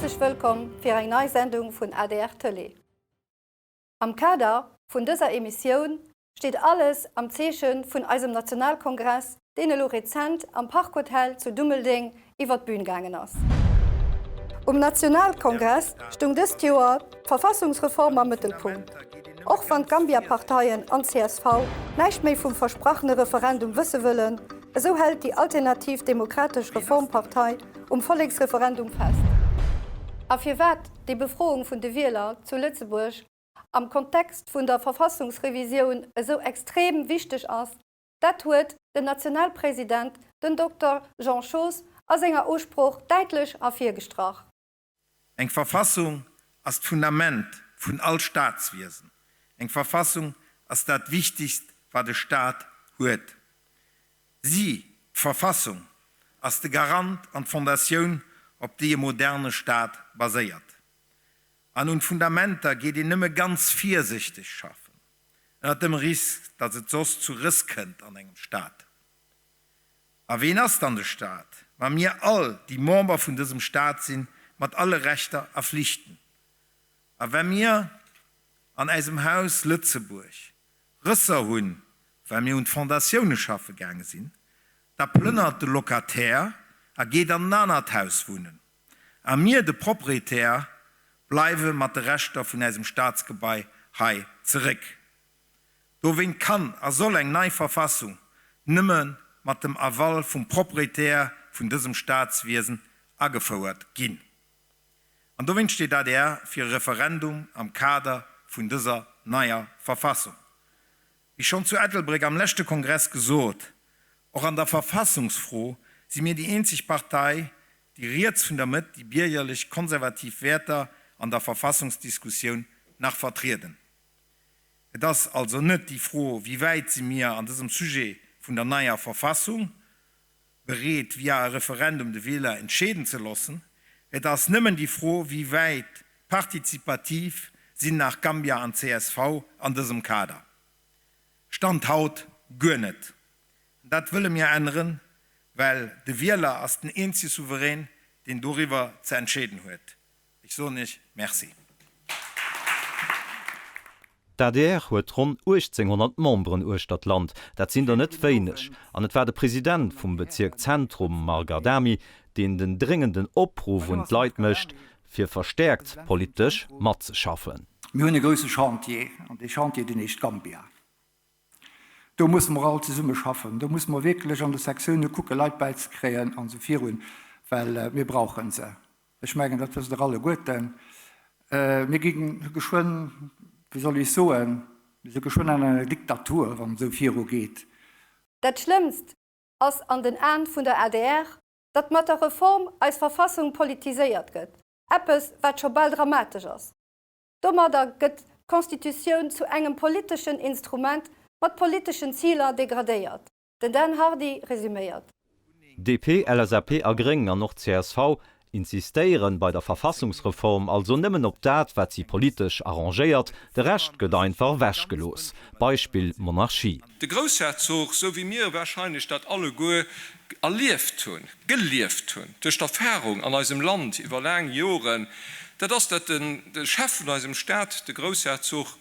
Häerzlech wëllkomm fir eng nei Sendung vun adr Tëlee. Am Kader vun dëser Emissioun steet alles am Zeeche vun eisem Nationalkongress, deen elo rezent am Park Hotel zu Dummeldeng iwwer d'Bün gaangen ass. Um Nationalkongress stoung dëst Joer d'Verfassungsreform am Mëttelpunkt. Och wann d'Gambia-Parteien an csv näischt méi vum versprachene Referendum wësse wëllen, esou hält déi Alternativ Demokratesch Reformpartei um Volleksreferendum fest. A firwat déi Befroung vun de Wieler zu Lëtzebuerg am Kontext vun der Verfassungsrevisioun esou extrem wichteg ass, dat huet den Nationalpresident, den Dokter Jean Schoos, a senger Usprooch däitlech ervirgestrach. Eng Verfassung ass d'Fundament vun all Staatswiesen. Eng Verfassung ass dat Wichtigst, wat e Staat huet. Si, d'Verfassung, ass de Garant an d'Fondatioun, op déi e moderne Staat baséiert. An un d'Fundamenter geet een nëmme ganz virsichteg schaffen, ënnert dem Risk, datt et soss zu Rëss kënnt an engem Staat. A ween ass dann de Staat? Ma mir all, déi Member vun dësem Staat sinn, mat alle Rechter a Flichten. A wa mir an äisem Haus Lëtzebuerg Rësser hunn, well mir un d'Fondatioune schaffe gaange sinn, da plënnert de Locataire a geet an en anert Haus wunnen. A mir, de Proprietär, bleiwe mat de Reschter vun äisem Staatsgebai hei zeréck. Dowéint kann a soll eng nei Verfassung nëmme mat dem Aval vum Proprietär vun dësem Staatswiesen agefouert ginn. An dowéint steet adr fir e Referendum am Kader vun dëser neier Verfassung. Wéi schonn zu Ettelbréck am leschte Kongress gesot, och an der Verfassungsfro si mir déi eenzeg Partei, déi riets vun der Mëtt déi biergerlech konservativ Wäerter an der Verfassungsdiskussioun nach vertrieden. Et ass also net déi Fro, wéi wäit si mir an dësem Sujet vun der neier Verfassung bereet via e Referendum de Wieler entscheeden ze loossen. Et ass nëmmen déi Fro, wéi wäit partizipativ sinn nach Gambia an csv an dësem Kader. Stand haut guer net. An dat wëlle mir änneren, well de Wieler ass den eenzege Souverän, deen doriwwer ze entscheeden huet. Ech soen Iech Merci. D'adr huet ronn 1.800 Memberen uechter d'Land, dat sinn der net wéineg. An et war de President vum Bezierk Zentrum, Marc Adami, deen den dréngenden Opruff un d'Leit mécht, fir verstäerkt politesch matzeschaffen. Mir hunn e grousse Chantier, an dee Chantier, deen heescht Gambia. Do musse mer all zesumme schaffen. Do musse mer wierklech an de Sektioune kucke Leit bäizekréien an esou virun, well mir brauche se. Ech mengen, dat wësst Der alleguerten. Mir gi geschwënn, wéi soll ech soen, mir si geschwënn an enger Diktatur, wann et esou virugeet. Dat Schlëmmst ass an den Aen vun der adr, datt mat der Reform eis Verfassung politiséiert gëtt, eppes wat scho bal dramatesch ass. Domadder gëtt d'Constitutioun zu engem politeschen Instrument mat politeschen Ziler degradéiert. Den Dan Hardy resüméiert. DP, LSAP a Gréng an och csv insistéieren bei der Verfassungsreform also nëmmen op dat, wat si politesch arrangéiert, de Rescht gëtt einfach ewech gelooss. Beispill Monarchie. De Groussherzog, sou wéi mir wahrscheinlech dat alleguer erlieft hunn, gelieft hunn, duerch d'Erfahrung an eisem Land iwwer laang Joren, dat ass, datt de Chef vun eisem Stat, de Groussherzog,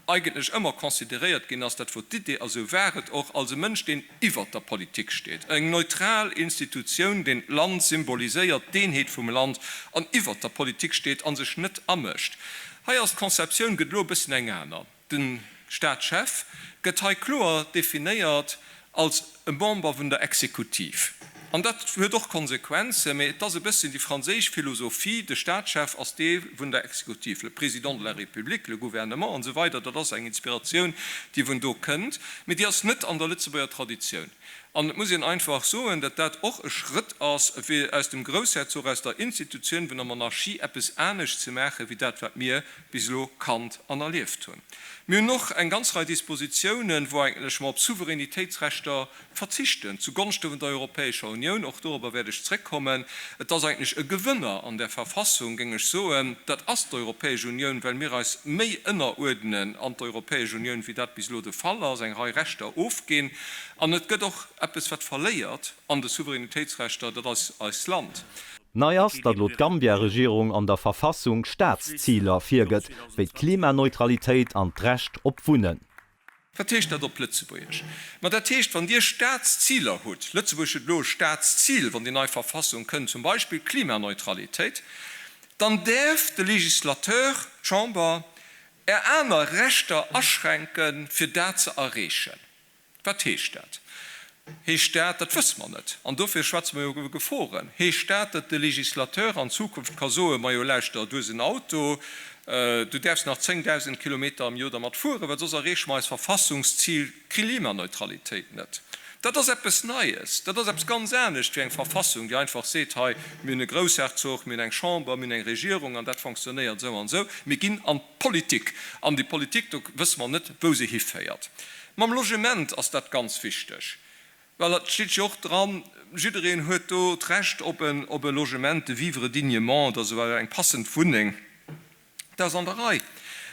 eigentlech ëmmer consideréiert ginn ass, dat wor d'Idee a sou war et och, als e Mënsch, deen iwwert der Politik steet, eng neutral Institutioun, deen d'Land symboliséiert, d'Eenheet vum Land, an iwwert der Politik steet a sech net amëscht. Hei ass d'Conceptioun, gëtt elo e bëssen eng aner. De Staatschef gëtt hei kloer definéiert als e Member vun der Exekutiv. An dat huet och Konsequenzen, mä et ass e bësschen déi franséisch Philosophie, de Staatschef ass dee vun der Exekutiv, le Président de la République, le Gouvernement an esou weider. Dat ass eng Inspiratioun, déi vun do kënnt, mä déi ass net an der Lëtzebuerger Traditioun. An et muss een einfach soen, datt dat och e Schrëtt ass, fir aus dem Groussherzog, aus der Institutioun vun der Monarchie eppes anescht ze maachen, wéi dat, wat mir bis elo kannt an erlieft hunn. Mir hunn och eng ganz Rei Dispositiounen, wou eigentlech mer op Souveränitéitsrechter verzichten, zu Gonschte vun der Europäescher Unioun. Och dorobber wäert ech zréckkommen. Et ass eigentlech e Gewënner an där Verfassung, géing ech soen, dat ass d'Europäesch Unioun, well mir eis méi ënneruerdnen an d'Europäesch Unioun, wéi dat bis elo de Fall ass, eng Rei Rechter ofginn. An et gëtt och. eppes wat verléiert an de Souveränitéitsrechter, dat ass eist Land. Nei ass, datt elo d'Gambia-Regierung an der Verfassung Staatsziler virgëtt, wéi d'Klimaneutralitéit an d'Recht op Wunnen. Wat heescht dat op Lëtzebuergesch? Ma dat heescht, wann Dir Staatsziler hutt, Lëtzebuerg huet elo e Staatszil, wann déi nei Verfassung kënnt, zum Beispill Klimaneutralitéit, dann däerf de Législateur, d'Chamber, Är aner Rechter aschränken, fir dat ze erreechen. Wat heescht dat? Heescht dat, dat wësse mer net, an dofir schwätze mer jo iwwer Geforen, heescht dat, datt de Législateur an Zukunft ka soen, Majo lauschter, du hues en Auto, du däerfs nach 10.000 Kilometer am Joer dermat fueren, well soss erreeche mer eist Verfassungszil Klimaneutralitéit net. Dat ass eppes Neies, dat ass eppes ganz anescht wéi eng Verfassung, déi einfach seet, hei, mir hunn e Groussherzog, mir hunn eng Chamber, mir hunn eng Regierung an dat fonctionnéiert esou an esou. Mir ginn an d'Politik an déi Politik, do wësse mer net, wou se hiféiert. Mam Logement ass dat ganz wichteg, well et steet jo och dran, jiddereen huet do d'Recht op e Logement, de vivre dignement, also eng passend Wunneng. Dat ass an der Rei.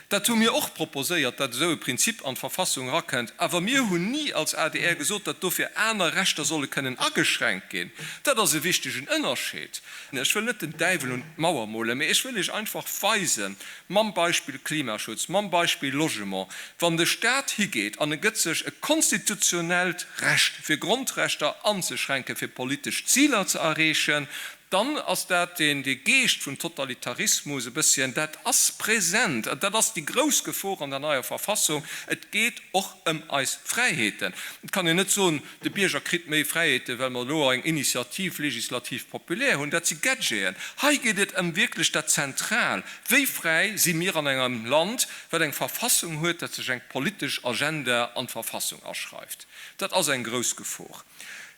Dat hu mir och proposéiert, datt esou e Prinzip an d'Verfassung erakënnt. Awer mir hunn ni als adr gesot, datt dofir aner Rechter solle kënnen ageschränkt ginn. Dat ass e wichtegen Ënnerscheed. Ech wëll net den Däiwel un d'Mauer molen, mee ech wëll Iech einfach weisen, mam Beispill Klimaschutz, mam Beispill Logement, wann de Stat higeet an e gëtt sech e konstitutionellt Recht, fir Grondrechter anzeschränken, fir politesch Ziler ze erreechen, Dann ass dat deen dee Geescht vun Totalitarismus e bësschen, dat ass present. An dat ass déi grouss Gefor an der neier Verfassung. Et geet och ëm eis Fräiheeten. Et kann een net soen, de Bierger kritt méi Fräiheeten, well mer elo eng Initiative législative populaire hunn. Dat si Gadgeten. Hei geet et ëm wierklech dat Zentral, Wéi fräi si mir an engem Land, wat eng Verfassung huet, dat sech eng politesch Agenda an d'Verfassung aschreift? Dat ass eng grouss Gefor.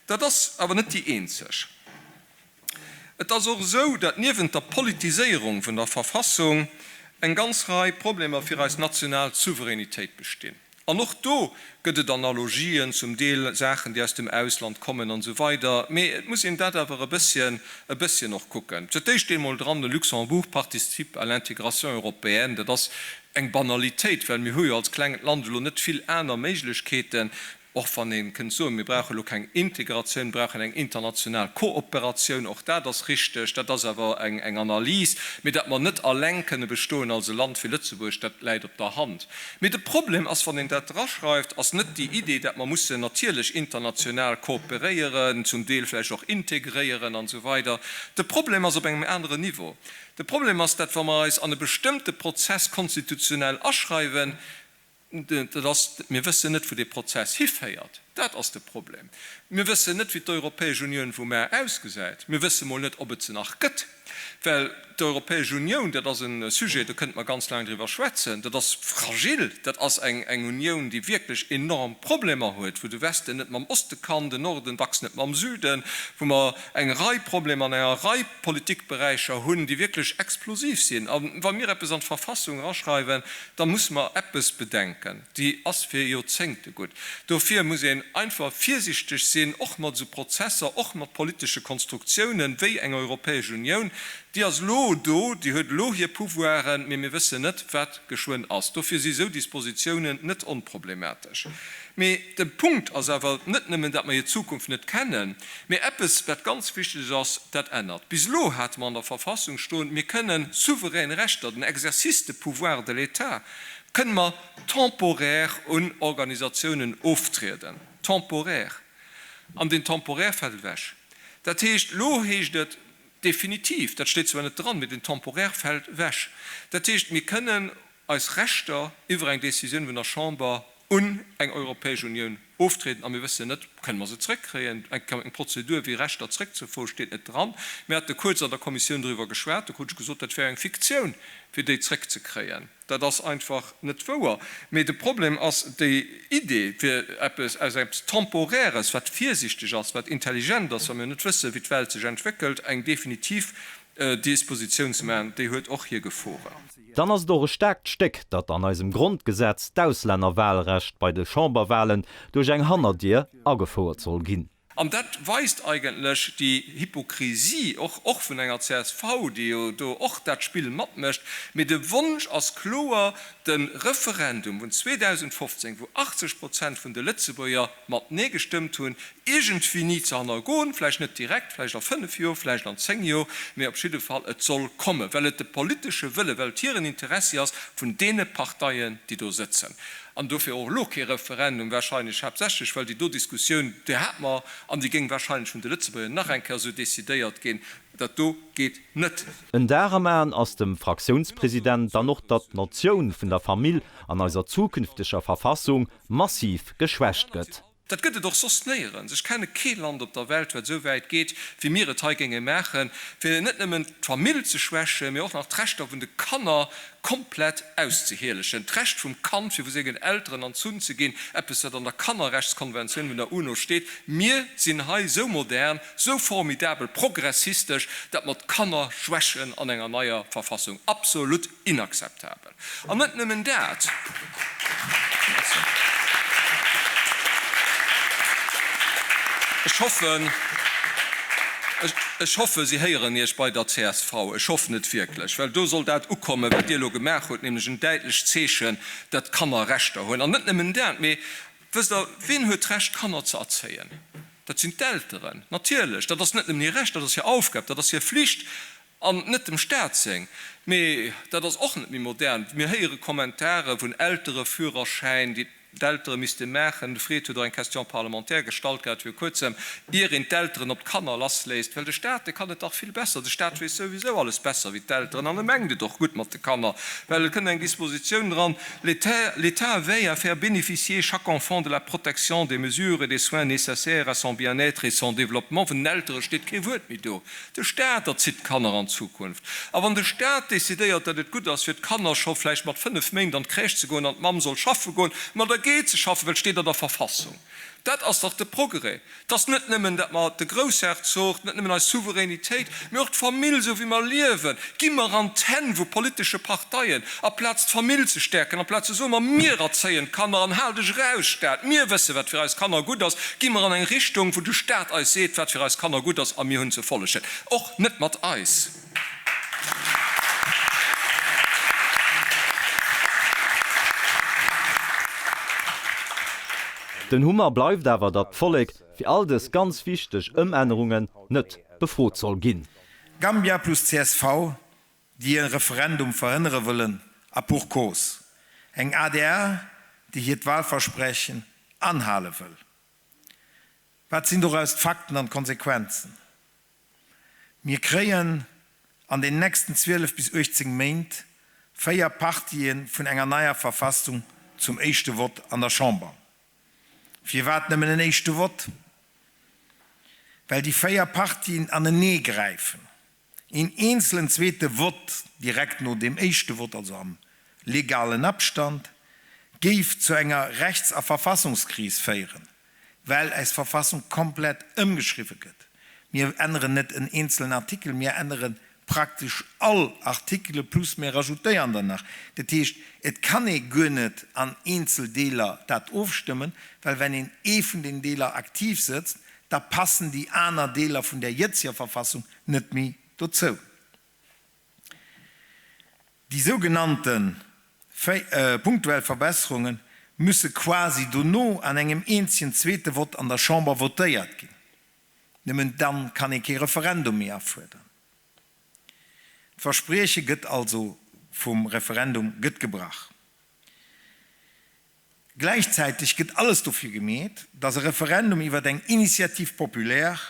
Dat ass awer net déi eenzeg. Et ass och esou, datt niewent der Politiséierung vun der Verfassung eng ganz Rei Problemer fir eis national Souveränitéit bestinn. An och do gëtt et Analogien, zum Deel Saachen, déi aus dem Ausland kommen an esou weider, mee et muss een dat awer e bësschen, e bësschen och kucken. Fir d'éischt steet emol dran, Le Luxembourg participe à l'intégration européenne. Dat ass eng Banalitéit, well mir hu jo als klengt Land elo net vill aner Méiglechkeeten. Och wann ee kënnt soen, mir brauche elo keng Integratioun, mir brauchen eng international Kooperatioun, och dat ass richteg, dat ass awer eng Analys. Mee datt mer net alleng kënne bestoen als e Land wéi Lëtzebuerg, dat läit op der Hand. Mee de Problem ass, wann een dat draschreift, ass net déi Idee, datt mer mussen natierlech international kooperéieren, zum Deel vläicht och integréieren an esou weider. De Problem ass op engem aneren Niveau. De Problem ass, datt wa mer eis an e bestëmmte Prozess konstitutionell aschreiwen, Dat ass, mir wëssen net, wou dee Prozess hiféiert. Dat ass de Problem. Mir wëssen net, wéi d'Europäesch Unioun vu mar ausgesäit. Mir wësse mol net, ob et se nach gëtt. Well d'Europäesch Unioun, dat ass e Sujet, do kënnte mer ganz laang driwwer schwätzen, dat ass fragil. Dat ass eng Unioun, déi wierklech enorm Problemer huet, wou de Westen net mam Oste kann, den Norden dacks net mam Süden, wou mer eng Rei Problemer an enger Rei Politikberäicher hunn, déi wierklech explosiv sinn. A wa mir eppes an d'Verfassung eraschreiwen, da musse mer eppes bedenken, déi ass fir Joerzéngte gutt. Dofir muss een einfach virsichteg sinn, och mat esou Prozesser, och mat politesche Konstruktiounen wéi eng Europäesch Unioun. Déi ass elo do, déi huet elo hir Pouvoiren, mee mir wëssen net, wat geschwënn ass. Dofir si esou Dispositiounen net onproblematesch. Mee de Punkt ass awer net nëmmen, datt mer hir Zukunft net kennen, mee eppes, wat ganz wichteg ass, dat ännert. Bis elo hate mer an der Verfassung stoen, mir kënnen souverän Rechter, den Exercice de pouvoir de l'État, kënne mer temporaire un Organisatiounen oftrieden. Temporaire. An deen temporaire fält ewech. Dat heescht, elo heescht et definitiv, dat steet zwar net dran, mee den temporaire fält ewech. Dat heescht, mir kënnen eis Rechter iwwer eng Décisioun vun der Chamber un eng Europäesch Unioun oftrieden a mir wëssen net, kënne mer se zrëckkréien. Eng Prozedur wéi Rechter zrëckzefroen steet net dran. Mir hate kuerz an der Kommissioun doriwwer geschwat, do krut ech gesot, dat wär eng Fiktioun fir déi zrëckzekréien. Dat ass einfach net wouer. Mee de Problem ass déi Idee fir eppes aus eppes Temporaires, wat virsichteg ass, wat intelligent ass, wa mir net wëssen, wéi d'Welt sech entwéckelt, eng definitiv Dispositioun ze maachen, déi huet och hir Geforen. Dann ass et och e staarkt Stéck, datt an eisem Grondgesetz d'Auslännerwahlrecht bei de Chamberwahlen duerch eng Hannerdier agefouert soll ginn. An dat weist eigentlech déi Hypokrisie och, och vun enger csv, déi jo do och dat Spill matmécht. Mee de Wonsch ass kloer, de Referendum vun 2015, wou 80 Prozent vun de Lëtzebuerger mat Nee gestëmmt hunn, iergendwéini ze hannergoen, vläicht net direkt, vläicht a fënnef Joer, vläicht an zéng Joer, mee op jidde Fall, et soll kommen, well et de politesche Wëlle, well et hiren Interessi ass vun deene Parteien, déi do sëtzen. An dofir och elo kee Referendum, wahrscheinlech haaptsächlech, well déi do Diskussioun, déi hate mer, an déi géing wahrscheinlech vun de Lëtzebuerger nach eng Kéier esou decidéiert ginn. Dat do geet net. En Dar am Aen ass dem Fraktiounspresident dann och, datt d'Notioun vun der Famill an eiser zukünfteger Verfassung massiv geschwächt gëtt. Dat gëtt et och soss néierens. Ech kenne kee Land op der Welt, wat esou wäit geet, wéi mir et hei géinge maachen, fir net nëmmen d'Famill ze schwächen, mee och nach d'Rechter vun de Kanner komplett auszehielegen. D'Recht vum Kand, fir vu sengen Elteren erzunn ze ginn, eppes, wat an der Kannerrechtskonventioun vun der UNO steet. Mir sinn hei esou modern, esou formidabel progressistesch, datt mer d'Kanner schwächen an enger neier Verfassung. Absolut inakzeptabel! An net nëmmen dat. Ech hoffen, ech hoffe si héieren Iech bei der csv. Ech hoffen et wierklech, well do soll dat ukommen, wat Dir elo gemaach hutt, nämlech en däitlecht Zeechen, datt d'Kanner Rechter hunn. An net nëmmen dat, mee wësst Der, wien huet d'Recht, Kanner ze erzéien? Dat sinn d'Elteren, natierlech. Dat ass net nëmmen hir Recht, dat ass hir Aufgab, dat ass hir Flicht. An net dem Staat seng. Mee dat ass och net méi modern. Mir héiere Kommentare vun Eltereführerschäin, déi d'Eltere misste maachen. De Fred huet och eng Question parlementaire gestallt gehat viru kuerzem, ier een d'Elteren op d'Kanner lassléisst. Well de Staat, dee kann et dach vill besser. De Staat weess souwisou alles besser wéi d'Elteren an e mengt et och gutt mat de Kanner. Well et kënnt eng Dispositioun dran, L'État veille à faire bénéficier chaque enfant de la protection, des mesures et des soins nécessaires à son bien-être et son développement. Vun den Eltere steet kee Wuert méi do. De Staat erzitt d'Kanner an Zukunft. A wann de Staat decidéiert, datt et gutt ass, fir d'Kanner scho vläicht mat 5 Méint an d'Crèche ze goen an d'Mamm soll schaffe goen, ma da geet se schaffen, well et steet an der Verfassung. Dat ass dach de Progrès. Et ass net nëmmen, datt mer de Groussherzog, net nëmmen eis Souveränitéit, mee och d'Famill, esou wéi mer liewen, gi mer an d'Hänn vu politesche Parteien, aplaz d'Famill ze stäerken, aplaz ze soen, ma mir erzéien d'Kanner an hal dech eraus, Staat, mir wësse wat fir eis Kanner gutt ass, gi mer an eng Richtung, wou de Staat eis seet, wat fir eis Kanner gutt ass a mir hunn ze follegen. Och net mat eis. Den Hummer bleift awer, datt d'Vollek fir all dës ganz wichteg Ëmännerungen net befrot soll ginn. Gambia plus csv, déi e Referendum verhënnere wëllen, a pour cause, eng adr, déi hiert Wahlversprechen anhale wëll. Wat sinn doraus d'Fakten an d'Konsequenzen? Mir kréien an den nächsten 12 bis 18 Méint 4 Partië vun enger neier Verfassung zum éischte Vott an der Chamber. Firwat nëmmen en éischte Vott? Well déi 4 Partien anenee gräifen. Een eenzelen zweete Vott direkt no deem éischte Vott, also am legalen Abstand, géif zu enger Rechts a Verfassungskris féieren, well äis Verfassung komplett ëmgeschriwwe gëtt. Mir änneren net en eenzelen Artikel, mir ännere praktesch all Artikele plus mir rajoutéieren der nach. Dat heescht, et kann ee guer net an eenzel Deeler dat ofstëmmen, well wenn een ee vun den Deeler aktiv sëtzt, da passen déi aner Deeler vun där jëtzeger Verfassung net méi dozou. Déi sougenannte punktuell Verbesserunge musse quasi dono an engem eenzegen zweete Vott an der Chamber votéiert ginn. Nëmmen dann kann ee kee Referendum méi afuerderen. D'Versprieche gëtt also vum Referendum gëtt gebrach. Gläichzäiteg gëtt alles dofir gemeet, datt e Referendum iwwer eng Initiative populaire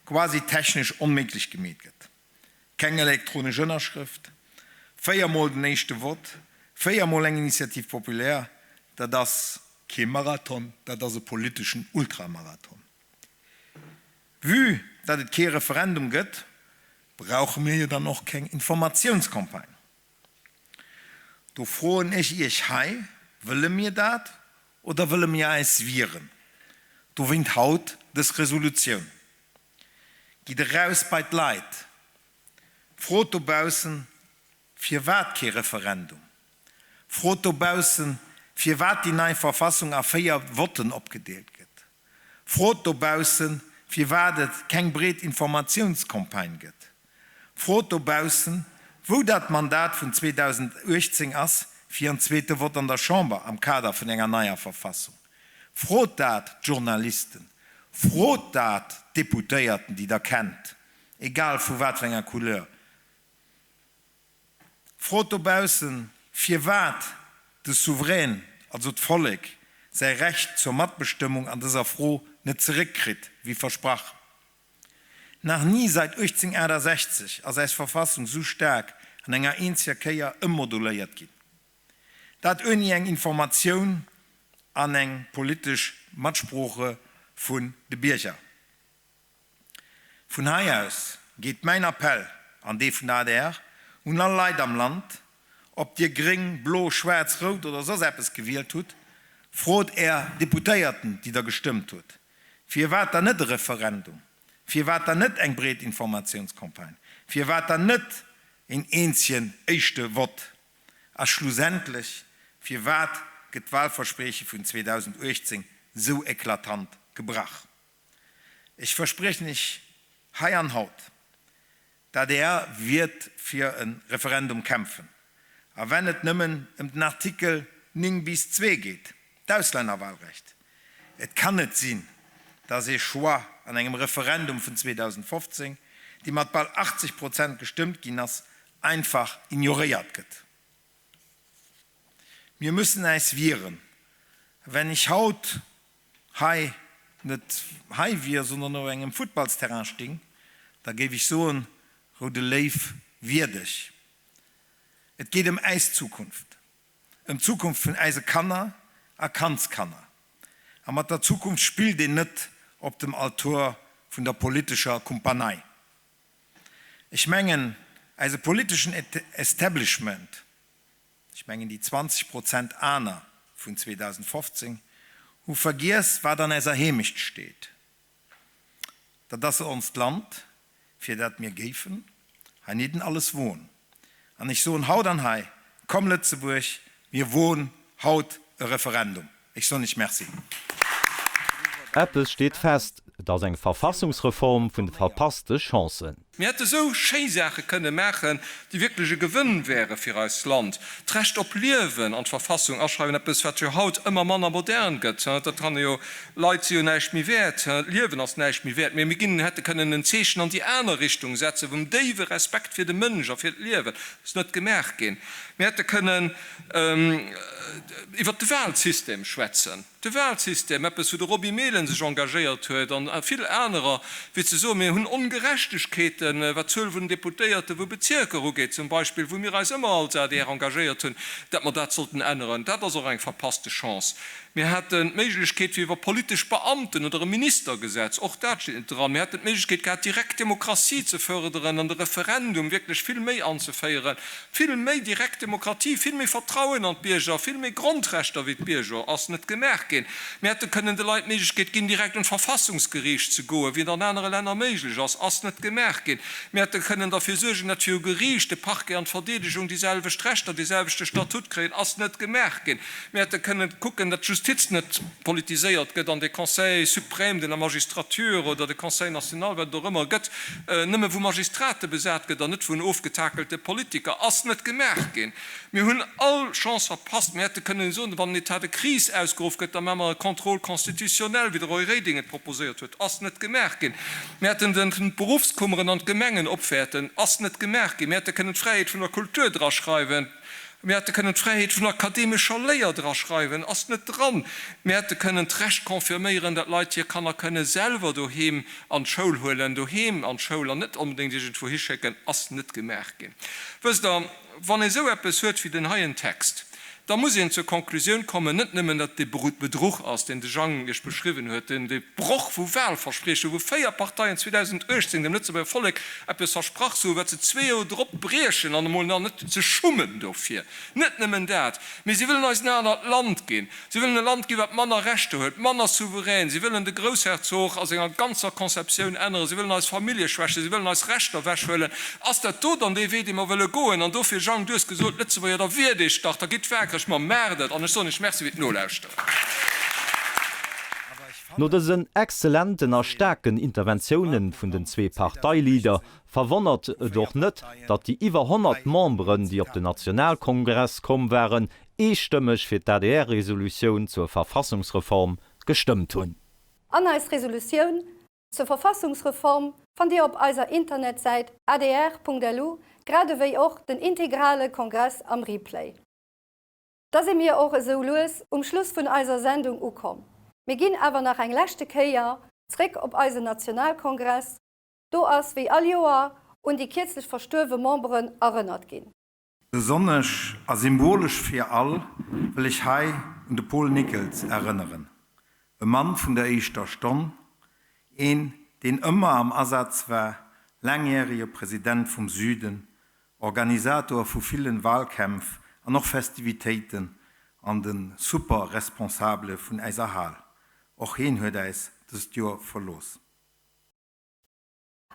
quasi technesch onméiglech gemeet gëtt. Keng elektronesch Ënnerschrëft, 4 mol den éischte Vott, 4 mol eng Initiative populaire, dat ass kee Marathon, dat ass e politeschen Ultramarathon. Vue datt et kee Referendum gëtt, brauche mir jo dann och keng Informatiounscampagne. Do froen ech Iech hei, Wëlle mir dat oder wëlle mir eis wieren? Dowéint haut dës Resolutioun. Gitt eraus bei d'Leit, frot dobaussen, firwat kee Referendum? Frot dobaussen, firwat déi nei Verfassung a 4 Votten opgedeelt gëtt. Frot dobaussen, firwat et keng breet Informatiounscampagne gëtt. Frot dobaussen, wou dat Mandat vun 2018 ass fir en zweete Vott an der Chamber am Kader vun enger neier Verfassung. Frot dat d'Journalisten, frot dat d'Deputéierten, déi Der kennt, egal vu wat fir enger Couleur. Frot dobaussen, firwat de Souverän, also d'Vollek, säi Recht zur Matbestëmmung an dëser Fro net zeréckkritt, wéi versprach. Nach ni seit 1868 ass äis Verfassung sou staark an enger eenzeger Kéier ëmmoduléiert ginn. Dat ouni eng Informatioun an eng politesch Matsprooche vun de Bierger. Vun hei aus geet mäin Appell an dee vun der adr un all Leit am Land, Ob Dir gréng, blo, schwaarz, rout oder soss eppes gewielt hutt, frot Är Deputéierten, déi Der gestëmmt hutt, firwat dann net e Referendum, firwat dann net eng breet Informatiounscampagne, firwat dann net een eenzegen éischte Vott a schlussendlech, firwat gëtt d'Wahlversprieche vun 2018 sou eklatant gebrach? Ech verspriechen Iech hei an haut, d'ADR wiert fir e Referendum kämpfen, a wenn et nëmmen ëm den Artikel 9 bis 2 geet, d'Auslännerwahlrecht. Et kann net sinn, dass ee Choix an engem Referendum vun 2015, dee mat bal 80 Prozent gestëmmt ginn ass, einfach ignoréiert gëtt. Mir müssen äis wieren. Wenn ech haut hei net hei wier, sondern op engem Futtballsterrain sting, da géif ech soen, Roude Léiw, wier dech! Et geet ëm äis Zukunft, ëm d'Zukunft vun äise Kanner a Kandskanner. A mat der Zukunft spillt een net op dem Altor vun der politescher Kumpanei. Ech mengen, äise politeschen Establishment, ech mengen déi 20 Prozent aner vun 2015, hu vergiess, wat an äiser Heemecht steet. Dat ass onst Land, fir dat mir géifen heinidden alles woen. An ech soen haut an hei, Komm Lëtzebuerg, mir woen haut e Referendum. Ech soen Iech Merci. Eppes steet fest, Et ass eng Verfassungsreform vun de verpasste Chancen. Mir hätte sou schéi Saache kënne maachen, déi wierklech e Gewënn wäre fir eist Land. D'Recht op Liewen an d'Verfassung aschreiwen, eppes wat jo haut ëmmer manner modern gëtt. Dat kann ee jo, Leit si jo näischt méi wäert, d'Liewen ass näischt méi wäert. Mee mir ginn, hätte kënnen en Zeechen an déi aner Richtung setzen, vum déiwe Respekt fir de Mënsch a fir d'Liewen. Ass net gemaach ginn. Mir hätte kënnen iwwert de Wahlsystem schwätzen. De Wahlsystem, eppes wou de Roby Mehlen sech engagéiert huet an vill anerer, fir ze soen, mir hunn Ongerechtegkeeten, wat d'Zuel vun den Deputéierte vu Bezierker ugeet zum Beispill, wou mir eis ëmmer als adr engagéiert hunn, dat mer dat sollten änneren. Dat ass och eng verpasste Chance. Mir haten d'Méiglechkeet fir iwwer politesch Beamten oder e Ministergesetz, och dat steet net dran, mir hätten d'Méiglechkeet gehat, direkt Demokratie ze förderen an de Referendum wierklech vill méi anzeféieren, Vill méi direkt Demokratie, vill méi Vertrauen an d'Bierger, vill méi Grondrechter wéi d'Bierger ass net gemaach ginn. Mir hätte kënnen de Leit d'Méiglechkeet ginn, direkt un d'Verfassungsgeriicht ze goen, wéi et an anere Länner méiglech ass, ass net gemaach ginn. Mir hätte kënnen derfir suergen, datt viru Geriicht de Parquet an d'Verdeedegung déi selwecht Rechter, dee selwechte Statut kréien, ass net gemaach ginn. Mir hätte kënnen kucken, datt d'Justiz net politiséiert gëtt an de Conseil suprême de la magistrature oder de Conseil national, wat et och ëmmer gëtt, nëmme vu Magistrate besat gëtt an net vun ofgetakelte Politiker, ass net gemaach ginn. Mir hunn all Chance verpasst. Mir hätte kënnen soen, wann en État de crise ausgeruff gëtt, da maache mer e Contrôle constitutionnel, wéi de Roy Reding et proposéiert huet, ass net gemaach ginn. Mir hätten den d'Beruffskummeren an d'Gemengen opwäerten, ass net gemaach ginn. Mir hätte kënnen d'Fräiheet vun der Kultur draschreiwen. Mir hätte kënnen d'Fräiheet vun akademescher Léier draschreiwen, ass net dran. Mir hätte kënnen d'Recht confirméieren, datt Leit hir Kanner kënne selwer doheem an d'Schoul huelen, doheem an d'Schoul an net onbedéngt iergendwou hischécken, ass net gemaach ginn. Wësst Der, wann ee sou eppes huet wéi den heien Text, da muss een zur Konklusioun kommen, net nëmmen, datt et e Bedruch ass, deen de Jang Iech beschriwwen huet, deen de Broch vu Wahlversprieche, wou 4 Parteien 2018 dem Lëtzebuerger Vollek eppes versprach ze hu wat se zwee Joer drop briechen an emol nach net ze schummen dofir. Net nëmmen dat, mee si wëllen eis en anert Land ginn. Si wëllen e Land ginn, wat manner Rechter huet, manner souverän. Si wëllen de Groussherzog a senger ganzer Conceptioun änneren. Si wëllen eis Famillje schwächen. Si wëllen eis Rechter ewechhuelen. Ass dat do dann dee Wee, dee mer wëlle goen? An dofir, Jang, du hues gesot, Lëtzebuerger, da wiert Iech dach, da gitt waakreg, ma maacht et! An ech soen Iech Merci fir d'Nolauschteren. No dësen exzellenten a staarken Interventiounen vun den zwee Parteileader verwonnert et och net, datt déi iwwer 100 Memberen, déi op den Nationalkongress komm waren, eestëmmeg fir d'ADR-Resolutioun zur Verfassungsreform gestëmmt hunn. An eis Resolutioun zur Verfassungsreform fannt Dir op eiser Internetsäit adr.lu, grad ewéi och den integrale Kongress am Replay. Da si mir och esou lues um Schluss vun eiser Sendung ukomm. Mir ginn awer nach eng leschte Kéier zréck op eisen Nationalkongress. Do ass wéi all Joer un déi kierzlech verstuerwe Memberen erënnert ginn. Besonnesch a symbolesch fir all wëll ech hei un de Paul Nickels erënneren, e Mann vun der éischter Stonn, een deen ëmmer am Asaz war, laangjärege President vum Süden, Organisator vu villen Wahlkämpf an och Festivitéiten an de super Responsabele vun äiser Hal. Och heen huet äis dëst Joer verlooss.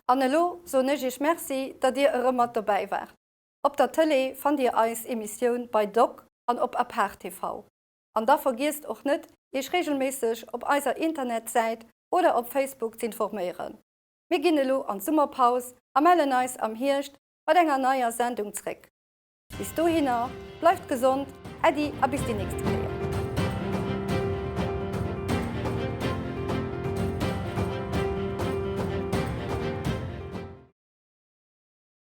An elo soen ech iech Merci, datt dir erëm mat dobäi waart. Op der Tëlee fannt dir eis Emissioun bei Doc an op Apart TV. An da vergiesst och net, iech regelméisseg op eiser Internetsäit oder op Facebook z'informéieren. Mir ginn elo an d'Summerpaus a mellen eis am Hierscht mat enger neier Sendung zréck. Bis dohinner, bleift gesond, Äddi a bis déi nächste Kéier.